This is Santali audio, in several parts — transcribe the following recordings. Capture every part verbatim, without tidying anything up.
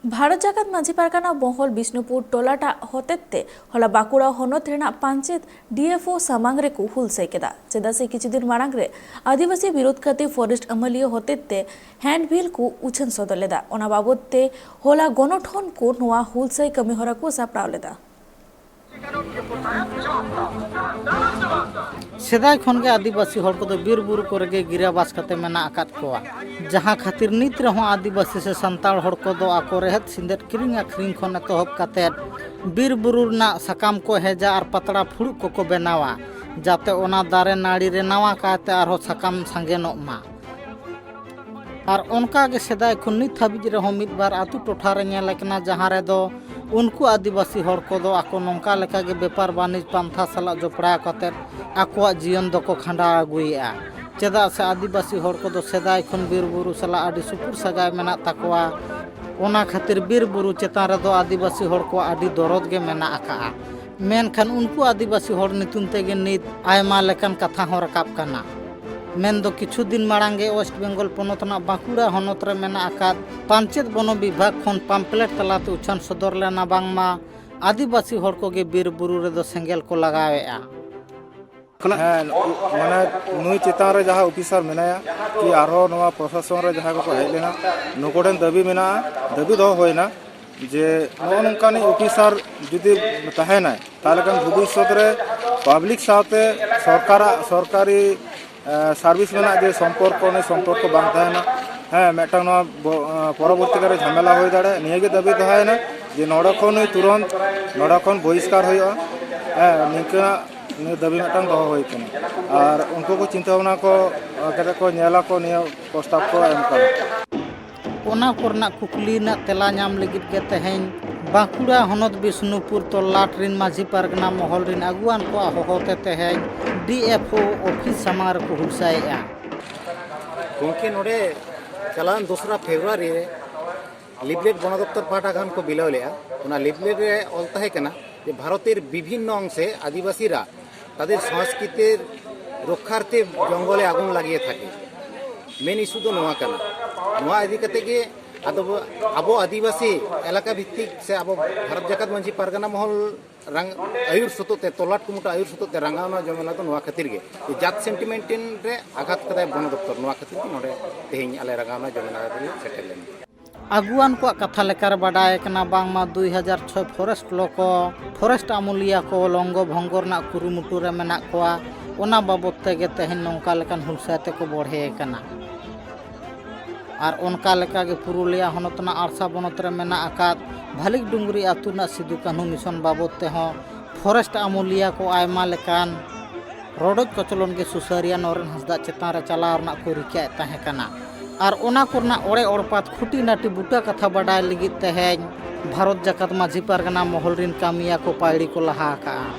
ᱵᱷᱟᱨᱚᱛ ᱡᱟᱠᱟᱛ ᱢᱟᱹᱡᱷᱤ ᱯᱟᱨᱜᱟᱱᱟ ᱢᱚᱦᱚᱞ ᱵᱤᱥᱱᱩᱯᱩᱨ ᱴᱚᱞᱟ ᱴᱟᱜ ᱦᱚᱛᱮᱛ ᱛᱮ ᱦᱚᱞᱟ ᱵᱟᱸᱠᱩᱲᱟ ᱦᱚᱱᱚᱛ ᱨᱮᱱᱟᱜ ᱯᱟᱧᱪᱮᱛ ᱰᱤ ᱮᱯᱷ ᱳ ᱥᱟᱢᱟᱝ ᱨᱮᱠᱚ ᱦᱩᱞᱥᱟᱹᱭ ᱠᱮᱫᱟ᱾ ᱪᱮᱫᱟᱜ ᱥᱮ ᱠᱤᱪᱷᱩ ᱫᱤᱱ ᱢᱟᱲᱟᱝ ᱨᱮ ᱟᱹᱫᱤᱵᱟᱹᱥᱤ ᱵᱤᱨᱳᱫ ᱠᱟᱛᱮ ᱯᱷᱚᱨᱮᱥᱴ ᱟᱹᱢᱟᱹᱞᱤᱭᱟᱹ ᱦᱚᱛᱮᱛ ᱛᱮ ᱦᱮᱱᱰᱵᱤᱞ ᱠᱚ ᱩᱪᱷᱟᱹᱱ ᱥᱚᱫᱚᱨ ᱞᱮᱫᱟ᱾ ᱚᱱᱟ ᱵᱟᱵᱚᱛ ᱛᱮ ᱦᱚᱞᱟ ᱜᱚᱱᱚᱴᱷᱚᱱ ᱠᱚ ᱱᱚᱣᱟ ᱦᱩᱞᱥᱟᱹᱭ ᱠᱟᱹᱢᱤ ᱦᱚᱨᱟ ᱠᱚ ᱥᱟᱯᱲᱟᱣ ᱞᱮᱫᱟ᱾ ᱥᱮᱫᱟᱭ ᱠᱷᱚᱱ ᱜᱮ ᱟᱹᱫᱤᱵᱟᱹᱥᱤ ᱦᱚᱲ ᱠᱚᱫᱚ ᱵᱤᱨ ᱵᱩᱨᱩ ᱠᱚᱨᱮ ᱜᱮ ᱜᱤᱨᱟᱹᱵᱟᱥ ᱠᱟᱛᱮ ᱢᱮᱱᱟᱜ ᱟᱠᱟᱫ ᱠᱚᱣᱟ, ᱡᱟᱦᱟᱸ ᱠᱷᱟᱹᱛᱤᱨ ᱱᱤᱛ ᱨᱮᱦᱚᱸ ᱟᱹᱫᱤᱵᱟᱹᱥᱤ ᱥᱮ ᱥᱟᱱᱛᱟᱲ ᱦᱚᱲ ᱠᱚᱫᱚ ᱟᱠᱚ ᱨᱮᱦᱮᱫ ᱥᱤᱸᱫᱮᱫ ᱠᱤᱨᱤᱧ ᱟᱹᱠᱷᱨᱤᱧ ᱠᱷᱚᱱ ᱮᱛᱚᱦᱚᱵ ᱠᱟᱛᱮ ᱵᱤᱨ ᱵᱩᱨᱩ ᱨᱮᱱᱟᱜ ᱥᱟᱠᱟᱢ ᱠᱚ ᱦᱮᱡᱟ ᱟᱨ ᱯᱟᱛᱲᱟ ᱯᱷᱩᱲᱩᱜ ᱠᱚᱠᱚ ᱵᱮᱱᱟᱣᱟ, ᱡᱟᱛᱮ ᱚᱱᱟ ᱫᱟᱨᱮ ᱱᱟᱹᱲᱤ ᱨᱮ ᱱᱟᱣᱟ ᱠᱟᱭᱛᱮ ᱟᱨᱦᱚᱸ ᱥᱟᱠᱟᱢ ᱥᱟᱸᱜᱮᱱᱚᱜ ᱢᱟ᱾ ᱟᱨ ᱚᱱᱠᱟ ᱜᱮ ᱥᱮᱫᱟᱭ ᱠᱷᱚᱱ ᱱᱤᱛ ᱦᱟᱹᱵᱤᱡ ᱨᱮᱦᱚᱸ ᱢᱤᱫ ᱵᱟᱨ ᱟᱹᱛᱩ ᱴᱚᱴᱷᱟ ᱨᱮ ᱧᱮᱞ ᱟᱠᱟᱱᱟ, ᱡᱟᱦᱟᱸ ᱨᱮᱫᱚ ᱩᱱᱠᱩ ᱟᱹᱫᱤᱵᱟᱹᱥᱤ ᱦᱚᱲ ᱠᱚᱫᱚ ᱟᱠᱚ ᱱᱚᱝᱠᱟ ᱞᱮᱠᱟ ᱜᱮ ᱵᱮᱯᱟᱨ ᱵᱟᱹᱱᱤᱡᱽ ᱯᱟᱱᱛᱷᱟ ᱥᱟᱞᱟᱜ ᱡᱚᱯᱲᱟᱣ ᱠᱟᱛᱮ ᱟᱠᱚᱣᱟᱜ ᱡᱤᱭᱚᱱ ᱫᱚᱠᱚ ᱠᱷᱟᱸᱰᱟᱣ ᱟᱹᱜᱩᱭᱮᱫᱼᱟ᱾ ᱪᱮᱫᱟᱜ ᱥᱮ ᱟᱹᱫᱤᱵᱟᱹᱥᱤ ᱦᱚᱲ ᱠᱚᱫᱚ ᱥᱮᱫᱟᱭ ᱠᱷᱚᱱ ᱵᱤᱨ ᱵᱩᱨᱩ ᱥᱟᱞᱟᱜ ᱟᱹᱰᱤ ᱥᱩᱯᱩᱨ ᱥᱟᱹᱜᱟᱭ ᱢᱮᱱᱟᱜ ᱛᱟᱠᱚᱣᱟ᱾ ᱚᱱᱟ ᱠᱷᱟᱹᱛᱤᱨ ᱵᱤᱨ ᱵᱩᱨᱩ ᱪᱮᱛᱟᱱ ᱨᱮᱫᱚ ᱟᱹᱫᱤᱵᱟᱹᱥᱤ ᱦᱚᱲ ᱠᱚᱣᱟᱜ ᱟᱹᱰᱤ ᱫᱚᱨᱚᱫ ᱜᱮ ᱢᱮᱱᱟᱜ ᱟᱠᱟᱫᱼᱟ᱾ ᱢᱮᱱᱠᱷᱟᱱ ᱩᱱᱠᱩ ᱟᱹᱫᱤᱵᱟᱹᱥᱤ ᱦᱚᱲ ᱧᱩᱛᱩᱢ ᱛᱮᱜᱮ ᱱᱤᱛ ᱟᱭᱢᱟ ᱞᱮᱠᱟᱱ ᱠᱟᱛᱷᱟ ᱦᱚᱸ ᱨᱟᱠᱟᱵ ᱠᱟᱱᱟ᱾ ᱢᱮᱱᱫᱚ ᱠᱤᱪᱷᱩ ᱫᱤᱱ ᱢᱟᱲᱟᱝ ᱜᱮ ᱳᱭᱮᱥᱴ ᱵᱮᱝᱜᱚᱞ ᱯᱚᱱᱚᱛ ᱨᱮᱱᱟᱜ ᱵᱟᱸᱠᱩᱲᱟ ᱦᱚᱱᱚᱛ ᱨᱮ ᱢᱮᱱᱟᱜ ᱟᱠᱟᱫ ᱯᱟᱧᱪᱮᱛ ᱵᱚᱱᱚ ᱵᱤᱵᱷᱟᱜᱽ ᱠᱷᱚᱱ ᱯᱟᱢᱯᱞᱮᱴ ᱛᱟᱞᱟᱛᱮ ᱩᱪᱷᱟᱹᱱ ᱥᱚᱫᱚᱨ ᱞᱮᱱᱟ ᱵᱟᱝᱢᱟ ᱟᱹᱫᱤᱵᱟᱹᱥᱤ ᱦᱚᱲ ᱠᱚᱜᱮ ᱵᱤᱨ ᱵᱩᱨᱩ ᱨᱮᱫᱚ ᱥᱮᱸᱜᱮᱞ ᱠᱚ ᱞᱟᱜᱟᱣᱮᱫᱼᱟ᱾ ᱦᱮᱸ, ᱢᱟᱱᱮ ᱱᱩᱭ ᱪᱮᱛᱟᱱ ᱨᱮ ᱡᱟᱦᱟᱸ ᱚᱯᱷᱤᱥᱟᱨ ᱢᱮᱱᱟᱭᱟ ᱠᱤ ᱟᱨᱦᱚᱸ ᱱᱚᱣᱟ ᱯᱨᱚᱥᱟᱥᱚᱱ ᱨᱮ ᱡᱟᱦᱟᱸᱭ ᱠᱚᱠᱚ ᱦᱮᱡ ᱞᱮᱱᱟ, ᱱᱩᱠᱩ ᱴᱷᱮᱱ ᱫᱟᱹᱵᱤ ᱢᱮᱱᱟᱜᱼᱟ, ᱫᱟᱹᱵᱤ ᱫᱚᱦᱚ ᱦᱩᱭᱱᱟ ᱡᱮ ᱱᱚᱜᱼᱚ ᱱᱚᱝᱠᱟᱱᱤᱡ ᱚᱯᱷᱤᱥᱟᱨ ᱡᱩᱫᱤ ᱛᱟᱦᱮᱱᱟᱭ, ᱛᱟᱦᱚᱞᱮ ᱠᱷᱟᱱ ᱵᱷᱚᱵᱤᱥᱥᱚᱛ ᱨᱮ ᱯᱟᱵᱽᱞᱤᱠ ᱥᱟᱶᱛᱮ ᱥᱚᱨᱠᱟᱨᱟᱜ ᱥᱚᱨᱠᱟᱨᱤ ᱥᱟᱨᱵᱷᱤᱥ ᱨᱮᱱᱟᱜ ᱡᱮ ᱥᱚᱢᱯᱚᱨᱠᱚ, ᱚᱱᱟ ᱥᱚᱢᱯᱚᱨᱠᱚ ᱵᱟᱝ ᱛᱟᱦᱮᱱᱟ᱾ ᱦᱮᱸ, ᱢᱤᱫᱴᱟᱝ ᱱᱚᱣᱟ ᱵᱚ-, ᱯᱚᱨᱚᱵᱚᱨᱛᱤ ᱠᱟᱞᱨᱮ ᱡᱷᱟᱢᱮᱞᱟ ᱦᱩᱭ ᱫᱟᱲᱮᱭᱟᱜᱼᱟ᱾ ᱱᱤᱭᱟᱹᱜᱮ ᱫᱟᱹᱵᱤ ᱛᱟᱦᱮᱸᱭᱮᱱᱟ ᱡᱮ ᱱᱚᱰᱮ ᱠᱷᱚᱱ ᱱᱩᱭ ᱛᱩᱨᱚᱱᱛ ᱱᱚᱰᱮ ᱠᱷᱚᱱ ᱵᱚᱦᱤᱥᱠᱟᱨ ᱦᱩᱭᱩᱜᱼᱟ᱾ ᱦᱮᱸ, ᱱᱤᱝᱠᱟᱹᱱᱟᱜ ᱱᱤᱭᱟᱹ ᱫᱟᱹᱵᱤ ᱢᱤᱫᱴᱟᱝ ᱫᱚᱦᱚ ᱦᱩᱭ ᱠᱟᱱᱟ᱾ ᱟᱨ ᱩᱱᱠᱩ ᱠᱚ ᱪᱤᱱᱛᱟᱹ ᱵᱷᱟᱵᱽᱱᱟ ᱠᱚ ᱠᱟᱛᱮ ᱠᱚ ᱧᱮᱞᱟ ᱠᱚ, ᱱᱤᱭᱟᱹ ᱯᱨᱚᱥᱛᱟᱵ ᱠᱚ ᱮᱢ ᱠᱟᱱᱟ᱾ ᱚᱱᱟ ᱠᱚᱨᱮᱱᱟᱜ ᱠᱩᱠᱞᱤ ᱨᱮᱱᱟᱜ ᱛᱮᱞᱟ ᱧᱟᱢ ᱞᱟᱹᱜᱤᱫ ᱜᱮ ᱛᱮᱦᱮᱧ ᱵᱟᱸᱠᱩᱲᱟ ᱦᱚᱱᱚᱛ ᱵᱤᱥᱱᱩᱯᱩᱨ ᱛᱚᱞᱞᱟᱴ ᱨᱤᱱ ᱢᱟᱹᱡᱷᱤ ᱯᱟᱨᱜᱟᱱᱟ ᱢᱚᱦᱚᱞ ᱨᱤᱱ ᱟᱹᱜᱩᱣᱟᱱ ᱠᱚᱣᱟᱜ ᱦᱚᱦᱚ ᱛᱮ ᱛᱮᱦᱮᱧ ᱰᱤ ᱮᱯᱷ ᱳ ᱚᱯᱷᱤᱥ ᱥᱟᱢᱟᱝ ᱨᱮᱠᱚ ᱦᱩᱞᱥᱟᱹᱭᱮᱫᱼᱟ᱾ ᱜᱚᱢᱠᱮ, ᱱᱚᱰᱮ ᱪᱟᱞᱟᱣᱮᱱ ᱫᱚᱥᱨᱟ ᱯᱷᱮᱵᱽᱨᱩᱣᱟᱨᱤ ᱨᱮ ᱞᱤᱯᱞᱮᱴ ᱵᱚᱱᱚ ᱫᱚᱯᱛᱚᱨ ᱯᱟᱦᱴᱟ ᱠᱷᱚᱱ ᱠᱚ ᱵᱤᱞᱟᱹᱣ ᱞᱮᱫᱼᱟ᱾ ᱚᱱᱟ ᱞᱤᱯᱞᱮᱴ ᱨᱮ ᱚᱞ ᱛᱟᱦᱮᱸ ᱠᱟᱱᱟ ᱡᱮ ᱵᱷᱟᱨᱚᱛᱮᱨ ᱵᱤᱵᱷᱤᱱᱱᱚ ᱚᱝᱥᱮ ᱟᱹᱫᱤᱵᱟᱹᱥᱤᱨᱟ ᱛᱟদের সংস্কৃতির রক্ষার্থে জঙ্গলে আগুন লাগিয়ে থাকে। মেন ইস্যু ᱫᱚ ᱱᱚᱣᱟ ᱠᱟᱱᱟ᱾ ᱱᱚᱣᱟ ᱤᱫᱤ ᱠᱟᱛᱮ ᱜᱮ ᱟᱫᱚ ᱟᱵᱚ ᱟᱹᱫᱤᱵᱟᱹᱥᱤ ᱮᱞᱟᱠᱟ ᱵᱷᱤᱛᱛᱤᱠ ᱥᱮ ᱟᱵᱚ ᱵᱷᱟᱨᱚᱛ ᱡᱟᱠᱟᱛ ᱢᱟᱹᱡᱷᱤ ᱯᱟᱨᱜᱟᱱᱟ ᱢᱚᱦᱚᱞ ᱨᱟᱝ-, ᱟᱹᱭᱩᱨ ᱥᱚᱛᱚᱜ ᱛᱮ, ᱛᱚᱞᱟᱴ ᱠᱩᱢᱩᱴᱟ ᱟᱹᱭᱩᱨ ᱥᱚᱛᱚᱜ ᱛᱮ ᱨᱟᱸᱜᱟᱣᱱᱟ ᱡᱚᱢᱮᱞᱟ ᱫᱚ ᱱᱚᱣᱟ ᱠᱷᱟᱹᱛᱤᱨ ᱜᱮ, ᱡᱮ ᱡᱟᱛ ᱥᱮᱱᱴᱤᱢᱮᱱᱴ ᱨᱮ ᱟᱜᱷᱟᱛ ᱠᱟᱫᱟᱭ ᱵᱚᱱᱚ ᱫᱚᱯᱛᱚᱨ᱾ ᱱᱚᱣᱟ ᱠᱷᱟᱹᱛᱤᱨ ᱜᱮ ᱱᱚᱰᱮ ᱛᱮᱦᱮᱧ ᱟᱞᱮ ᱨᱟᱸᱜᱟᱣᱱᱟ ᱡᱚᱢᱮᱞᱟ ᱨᱮᱞᱮ ᱥᱮᱴᱮᱨ ᱞᱮᱱᱟ᱾ ᱟᱹᱜᱩᱣᱟᱱ ᱠᱚᱣᱟᱜ ᱠᱟᱛᱷᱟ ᱞᱮᱠᱟᱨᱮ ᱵᱟᱰᱟᱭ ᱠᱟᱱᱟ, ᱵᱟᱝᱢᱟ ᱫᱩᱭ ᱦᱟᱡᱟᱨ ᱪᱷᱚᱭ ᱯᱷᱚᱨᱮᱥᱴ ᱞᱚ ᱠᱚ ᱯᱷᱚᱨᱮᱥᱴ ᱟᱹᱢᱩᱞᱤᱭᱟᱹ ᱠᱚ ᱞᱚᱝᱜᱚ ᱵᱷᱚᱝᱜᱚ ᱨᱮᱱᱟᱜ ᱠᱩᱨᱩᱢᱩᱴᱩ ᱨᱮ ᱢᱮᱱᱟᱜ ᱠᱚᱣᱟ, ᱚᱱᱟ ᱵᱟᱵᱚᱫ ᱛᱮᱜᱮ ᱛᱮᱦᱮᱧ ᱱᱚᱝᱠᱟ ᱞᱮᱠᱟᱱ ᱦᱩᱞᱥᱟᱹᱭ ᱛᱮᱠᱚ ᱵᱚᱲᱦᱮ ᱟᱠᱟᱱᱟ᱾ ᱟᱨ ᱚᱱᱠᱟ ᱞᱮᱠᱟᱜᱮ ᱯᱩᱨᱩᱞᱤᱭᱟᱹ ᱦᱚᱱᱚᱛ ᱨᱮᱱᱟᱜ ᱟᱲᱥᱟ ᱵᱚᱱᱚᱛ ᱨᱮ ᱢᱮᱱᱟᱜ ᱟᱠᱟᱫ ᱵᱷᱟᱞᱤᱠ ᱰᱩᱝᱨᱤ ᱟᱹᱛᱩ ᱨᱮᱱᱟᱜ ᱥᱤᱫᱩ ᱠᱟᱹᱱᱦᱩ ᱢᱤᱥᱚᱱ ᱵᱟᱵᱚᱫ ᱛᱮᱦᱚᱸ ᱯᱷᱚᱨᱮᱥᱴ ᱟᱹᱢᱩᱞᱤᱭᱟᱹ ᱠᱚ ᱟᱭᱢᱟ ᱞᱮᱠᱟᱱ ᱨᱚᱰᱚᱡ ᱠᱚᱪᱞᱚᱱ ᱜᱮ ᱥᱩᱥᱟᱹᱨᱤᱭᱟᱹ ᱱᱚᱨᱮᱱ ᱦᱟᱸᱥᱫᱟᱜ ᱪᱮᱛᱟᱱ ᱨᱮ ᱪᱟᱞᱟᱣ ᱨᱮᱱᱟᱜ ᱠᱚ ᱨᱤᱠᱟᱹᱭᱮᱫ ᱛᱟᱦᱮᱸ ᱠᱟᱱᱟ᱾ ᱟᱨ ᱚᱱᱟ ᱠᱚᱨᱮᱱᱟᱜ ᱚᱲᱮ ᱚᱲᱯᱟᱛ ᱠᱷᱩᱴᱤ ᱱᱟᱹᱴᱤ ᱵᱩᱴᱟᱹ ᱠᱟᱛᱷᱟ ᱵᱟᱰᱟᱭ ᱞᱟᱹᱜᱤᱫ ᱛᱮᱦᱮᱧ ᱵᱷᱟᱨᱚᱛ ᱡᱟᱠᱟᱛ ᱢᱟᱹᱡᱷᱤ ᱯᱟᱨᱜᱟᱱᱟ ᱢᱚᱦᱚᱞ ᱨᱤᱱ ᱠᱟᱹᱢᱤᱭᱟᱹ ᱠᱚ ᱯᱟᱹᱭᱲᱤ ᱠᱚ ᱞᱟᱦᱟ ᱟᱠᱟᱜᱼᱟ᱾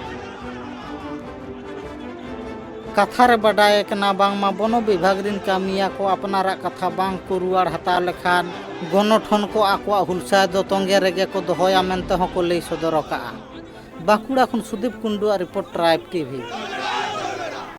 ᱠᱟᱛᱷᱟ ᱨᱮ ᱵᱟᱰᱟᱭ ᱠᱟᱱᱟ, ᱵᱟᱝᱢᱟ ᱵᱚᱱᱚ ᱵᱤᱵᱷᱟᱜᱽ ᱨᱤᱱ ᱠᱟᱹᱢᱤᱭᱟᱹ ᱠᱚ ᱟᱯᱱᱟᱨᱟᱜ ᱠᱟᱛᱷᱟ ᱵᱟᱝ ᱠᱚ ᱨᱩᱣᱟᱹᱲ ᱦᱟᱛᱟᱣ ᱞᱮᱠᱷᱟᱱ ᱜᱚᱱᱚᱴᱷᱚᱱ ᱠᱚ ᱟᱠᱚᱣᱟᱜ ᱦᱩᱞᱥᱟᱹᱭ ᱫᱚ ᱛᱚᱸᱜᱮ ᱨᱮᱜᱮ ᱠᱚ ᱫᱚᱦᱚᱭᱟ ᱢᱮᱱᱛᱮ ᱦᱚᱸ ᱠᱚ ᱞᱟᱹᱭ ᱥᱚᱫᱚᱨ ᱟᱠᱟᱜᱼᱟ᱾ ᱵᱟᱸᱠᱩᱲᱟ ᱠᱷᱚᱱ ᱥᱩᱫᱤᱯ ᱠᱩᱱᱰᱩᱣᱟᱜ ᱨᱤᱯᱳᱨᱴ, ᱴᱨᱟᱭᱤᱵᱽ ᱴᱤᱵᱷᱤ᱾